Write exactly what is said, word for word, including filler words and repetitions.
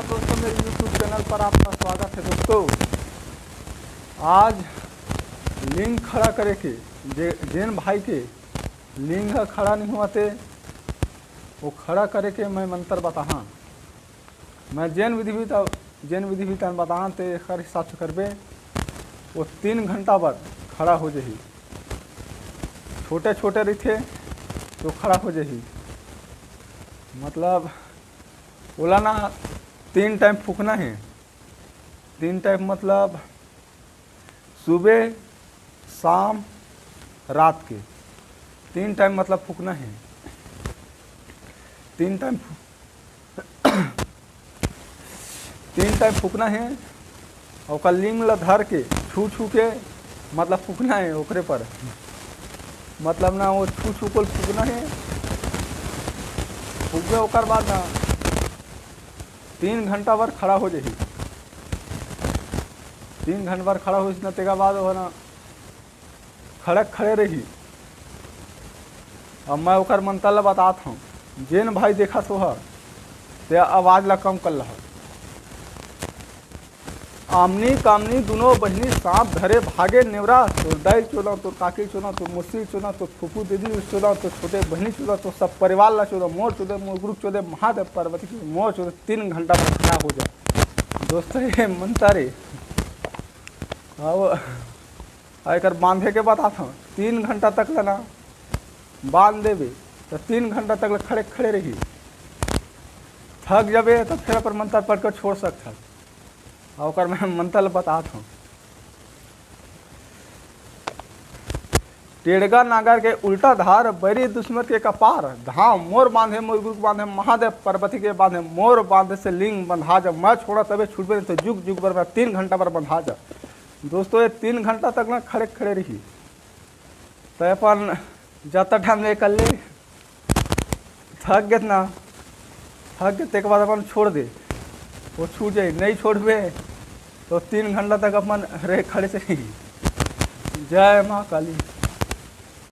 दोस्तों, मेरे YouTube channel पर आपका स्वागत है। दोस्तों, आज लिंग खड़ा करे के, जे, जेन भाई के लिंग ह खड़ा नहीं हुआ थे, वो खड़ा करे के मैं मंत्र बताहा। मैं जेन विधि विधान, जेन विधि विधान बताहा ते एकर हिसाब से करबे, वो तीन घंटा बाद खड़ा हो जाही। छोटे छोटे रहिथे तो खड़ा हो जाही, मतलब ओला ना तीन टाइम फूकना है। तीन टाइम मतलब सुबह, शाम, रात के तीन टाइम मतलब फूकना है। तीन टाइम फू- तीन टाइम फूकना है। ओकर लिंग ला धर के, छू छू के, मतलब फूकना है ओकरे पर, मतलब ना वो छू छू को फूकना है। फूकबे ओकर बाद ना तीन घंटा भर खड़ा हो जाही। तीन घंटा भर खड़ा होइस ना, तेकर बाद वो ना खड़े खड़े रही। अब मैं ओकर मंतर ला बतात हूँ, जेन भाई देखत होहा, ते आवाज ला कम कर लहा। आमनी कामनी दुनो बहिनी सांप धरे भागे नेवरा, तोर दाई चोदा, तोर काकी चोदा, तोर मौसी चोदा, तोर फूफू दीदी चोदा, तोर छोटे बहिनी चोदा, तोर सब परिवार ला चोदा, मोर चोदा, मोर गुरु चोदा, महादेव पार्वती के मोर चोदा, तीन घंटा में खड़ा हो जा। दोस्तों, ये मंतर है। अब आ एकर बांधे के बतात हूँ, तीन घंटा तक ला ना बांध देबे तो तीन घंटा तक ला खड़े खड़े रही। थक जाबे तो फिर अपन मंतर पढ़ के छोड़ सकत हस। और ओकर मैं मंतर ला बतात हूँ। टेड़गा नागर के उल्टा धार, बैरी दुश्मन के कपार। धाम मोर बांधे, मोर गुरु के बांधे, महादेव पार्वती के बांधे, मोर बांधे से लिंग बंधा जा। मैं छोड़ा तबे छूटबे नहीं तो जुग जुग बर मैं तीन घंटा बर बंधा जा। दोस्तों, ये तीन घंटा तक ना खड़े खड़े रही। तो अपन जाता टाइम ले कर ले, थक गए ना, थक गए, तेकर बाद अपन छोड़ दे, वो छूट जाए। नहीं छोड़बे तो तीन घंटा तक अपन रहे खड़े से ही। जय माँ काली।